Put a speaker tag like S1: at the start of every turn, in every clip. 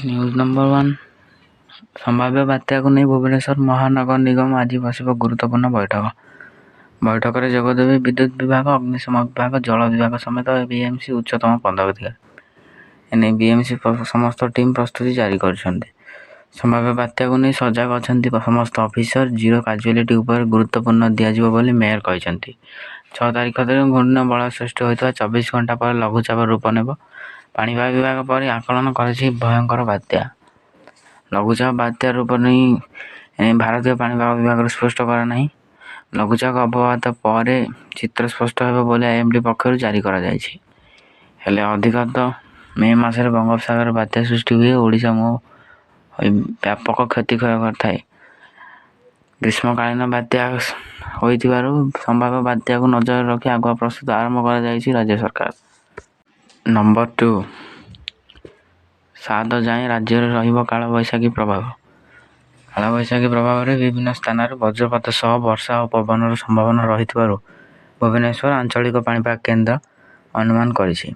S1: News number 1। ସମ୍ଭାବ୍ୟ ବାତ୍ୟାକୁ ନେଇ ଭୁବନେଶ୍ୱର ମହାନଗର ନିଗମ ଆଜି ବସିବ ଗୁରୁତ୍ୱପୂର୍ଣ୍ଣ ବୈଠକ। ବୈଠକରେ ଯୋଗଦେବେ ବିଦ୍ୟୁତ ବିଭାଗ, ଅଗ୍ନିଶମ ବିଭାଗ, ଜଳ ବିଭାଗ ସମେତ ବିଏମସି ଉଚ୍ଚତମ ପଦାଧିକାରୀ। ଏନେଇ ବିଏମସି ସମସ୍ତ ଟିମ୍ ପ୍ରସ୍ତୁତି ଜାରି କରିଛନ୍ତି। ସମ୍ଭାବ୍ୟ ବାତ୍ୟାକୁ ନେଇ ସଜାଗ ଅଛନ୍ତି ସମସ୍ତ ଅଫିସର। ଜିରୋ କାଜୁଆଲିଟି ଉପରେ ଗୁରୁତ୍ୱପୂର୍ଣ୍ଣ ଦିଆଯିବ ବୋଲି ମେୟର କହିଛନ୍ତି। 6 ତାରିଖ ଦିନ ଘୂର୍ଣ୍ଣିବଳୟ ସୃଷ୍ଟି ହୋଇଥିବା 24 ଘଣ୍ଟା ପରେ ଲଘୁଚାପ ରୂପ ନେବ। ପାଣିପାଗ ବିଭାଗ ପରି ଆକଳନ କରିଛି ଭୟଙ୍କର ବାତ୍ୟା। ଲଘୁଚାପ ବାତ୍ୟା ରୂପ ନେଇ ଭାରତୀୟ ପାଣିପାଗ ବିଭାଗରୁ ସ୍ପଷ୍ଟ କରାନାହିଁ। ଲଘୁଚାପ ଅବପାତ ପରେ ଚିତ୍ର ସ୍ପଷ୍ଟ ହେବ ବୋଲି ଆଇଏମଡି ପକ୍ଷରୁ ଜାରି କରାଯାଇଛି। ହେଲେ ଅଧିକତଃ ମେ ମାସରେ ବଙ୍ଗୋପସାଗରରେ ବାତ୍ୟା ସୃଷ୍ଟି ହୁଏ। ଓଡ଼ିଶା ମୁହାଁ ହୋଇ ବ୍ୟାପକ କ୍ଷତି କରିଥାଏ। ଗ୍ରୀଷ୍ମକାଳୀନ ବାତ୍ୟା ହୋଇଥିବାରୁ ସମ୍ଭାବ୍ୟ ବାତ୍ୟାକୁ ନଜରରେ ରଖି ଆଗୁଆ ପ୍ରସ୍ତୁତି ଆରମ୍ଭ କରାଯାଇଛି ରାଜ୍ୟ ସରକାର। ନମ୍ବର 2, 7 ଯାଏଁ ରାଜ୍ୟରେ ରହିବ କାଳବୈଶାଖୀ ପ୍ରଭାବ। କାଳବୈଶାଖୀ ପ୍ରଭାବରେ ବିଭିନ୍ନ ସ୍ଥାନରେ ବଜ୍ରପାତ ସହ ବର୍ଷା ଓ ପବନର ସମ୍ଭାବନା ରହିଥିବାରୁ ଭୁବନେଶ୍ୱର ଆଞ୍ଚଳିକ ପାଣିପାଗ କେନ୍ଦ୍ର ଅନୁମାନ କରିଛି।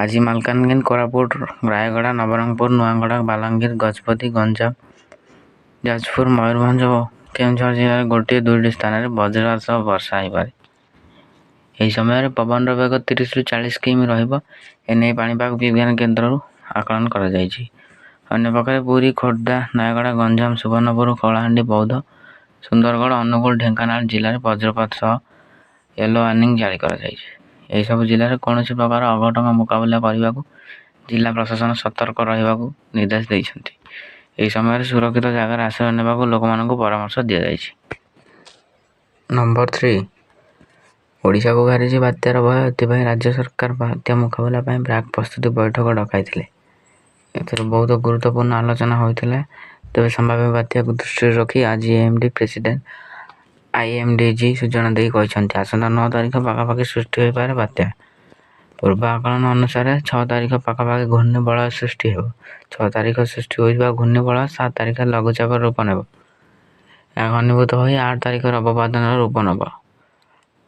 S1: ଆଜି ମାଲକାନଗିରି, କୋରାପୁଟ, ରାୟଗଡ଼ା, ନବରଙ୍ଗପୁର, ନୂଆଗଡ଼ା, ବଲାଙ୍ଗୀର, ଗଜପତି, ଗଞ୍ଜାମ, ଯାଜପୁର, ମୟୂରଭଞ୍ଜ ଓ କେଉଁଝର ଜିଲ୍ଲାରେ ଗୋଟିଏ ଦୁଇଟି ସ୍ଥାନରେ ବଜ୍ରପାତ ସହ ବର୍ଷା ହୋଇପାରେ। ଏହି ସମୟରେ ପବନର ବେଗ 30ରୁ 40 କିମି ରହିବ। ଏନେଇ ପାଣିପାଗ ବିଜ୍ଞାନ କେନ୍ଦ୍ରରୁ ଆକଳନ କରାଯାଇଛି। ଅନ୍ୟପକ୍ଷରେ ପୁରୀ, ଖୋର୍ଦ୍ଧା, ନୟାଗଡ଼, ଗଞ୍ଜାମ, ସୁବର୍ଣ୍ଣପୁର, କଳାହାଣ୍ଡି, ବୌଦ୍ଧ, ସୁନ୍ଦରଗଡ଼, ଅନୁଗୁଳ, ଢେଙ୍କାନାଳ ଜିଲ୍ଲାରେ ବଜ୍ରପାତ ସହ ୟେଲୋ ୱାର୍ଣ୍ଣିଂ ଜାରି କରାଯାଇଛି। ଏହିସବୁ ଜିଲ୍ଲାରେ କୌଣସି ପ୍ରକାର ଅଘଟଣ ମୁକାବିଲା କରିବାକୁ ଜିଲ୍ଲା ପ୍ରଶାସନ ସତର୍କ ରହିବାକୁ ନିର୍ଦ୍ଦେଶ ଦେଇଛନ୍ତି। ଏହି ସମୟରେ ସୁରକ୍ଷିତ ଜାଗାରେ ଆଶ୍ରୟ ନେବାକୁ ଲୋକମାନଙ୍କୁ ପରାମର୍ଶ ଦିଆଯାଇଛି। ନମ୍ବର 3, ଓଡ଼ିଶାକୁ ଘାରିଛି ବାତ୍ୟାର ଭୟ। ଏଥିପାଇଁ ରାଜ୍ୟ ସରକାର ବାତ୍ୟା ମୁକାବିଲା ପାଇଁ ପ୍ରାକ୍ ପ୍ରସ୍ତୁତି ବୈଠକ ଡକାଇଥିଲେ। ଏଥିରେ ବହୁତ ଗୁରୁତ୍ୱପୂର୍ଣ୍ଣ ଆଲୋଚନା ହୋଇଥିଲା। ତେବେ ସମ୍ଭାବ୍ୟ ବାତ୍ୟାକୁ ଦୃଷ୍ଟିରେ ରଖି ଆଜି ଏମଡି ପ୍ରେସିଡେଣ୍ଟ ଆଇଏମଡିଜି ସୂଚନା ଦେଇ କହିଛନ୍ତି, ଆସନ୍ତା 9 ତାରିଖ ପାଖାପାଖି ସୃଷ୍ଟି ହୋଇପାରେ ବାତ୍ୟା। ପୂର୍ବ ଆକଳନ ଅନୁସାରେ 6 ତାରିଖ ପାଖାପାଖି ଘୂର୍ଣ୍ଣିବଳୟ ସୃଷ୍ଟି ହେବ। 6 ତାରିଖ ସୃଷ୍ଟି ହୋଇଥିବା ଘୂର୍ଣ୍ଣିବଳୟ 7 ତାରିଖରେ ଲଘୁଚାପର ରୂପ ନେବ। ଏହା ଘନୀଭୂତ ହୋଇ 8 ତାରିଖରେ ଅବପାତର ରୂପ ନେବ।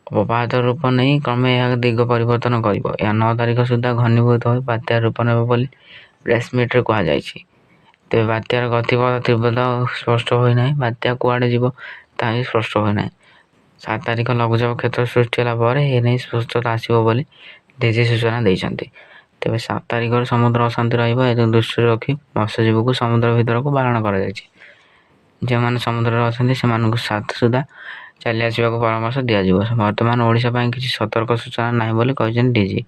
S1: ଅବପାତ ରୂପ ନେଇ କ୍ରମେ ଏହା ଦିଗ ପରିବର୍ତ୍ତନ କରିବ। ଏହା 9 ତାରିଖ ସୁଦ୍ଧା ଘନୀଭୂତ ହୋଇ ବାତ୍ୟାର ରୂପ ନେବ ବୋଲି ପ୍ରେସମିଟ୍ରେ କୁହାଯାଇଛି। ତେବେ ବାତ୍ୟାର ଗତିପଥ ତୀବ୍ରତା ସ୍ପଷ୍ଟ ହୋଇନାହିଁ। ବାତ୍ୟା କୁଆଡ଼େ ଯିବ ତାହା ବି ସ୍ପଷ୍ଟ ହୋଇନାହିଁ। 7 ତାରିଖ ଲଘୁଚାପ କ୍ଷେତ୍ର ସୃଷ୍ଟି ହେଲା ପରେ ଏନେଇ ସ୍ପଷ୍ଟତା ଆସିବ ବୋଲି ଡିଜି ସୂଚନା ଦେଇଛନ୍ତି। ତେବେ 7 ତାରିଖରୁ ସମୁଦ୍ର ଅଶାନ୍ତ ରହିବ। ଏହାକୁ ଦୃଷ୍ଟିରେ ରଖି ମତ୍ସ୍ୟଜୀବୀଙ୍କୁ ସମୁଦ୍ର ଭିତରକୁ ବାରଣ କରାଯାଇଛି। ଯେଉଁମାନେ ସମୁଦ୍ରରେ ଅଛନ୍ତି ସେମାନଙ୍କୁ 7 ସୁଦ୍ଧା ଚାଲି ଆସିବାକୁ ପରାମର୍ଶ ଦିଆଯିବ। ବର୍ତ୍ତମାନ ଓଡ଼ିଶା ପାଇଁ କିଛି ସତର୍କ ସୂଚନା ନାହିଁ ବୋଲି କହିଛନ୍ତି ଡିଜି।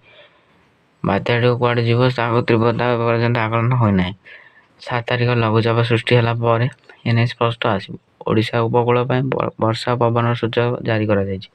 S1: ବାତ୍ୟାଟି କୁଆଡ଼େ ଯିବ ତାକୁ ତୀବ୍ରତା ଏପର୍ଯ୍ୟନ୍ତ ଆକଳନ ହୋଇନାହିଁ। 7 ତାରିଖ ଲଘୁଚାପ ସୃଷ୍ଟି ହେଲା ପରେ ଏନେଇ ସ୍ପଷ୍ଟ ଆସିବ। ଓଡ଼ିଶା ଉପକୂଳ ପାଇଁ ବର୍ଷା ପବନର ସୂଚନା ଜାରି କରାଯାଇଛି।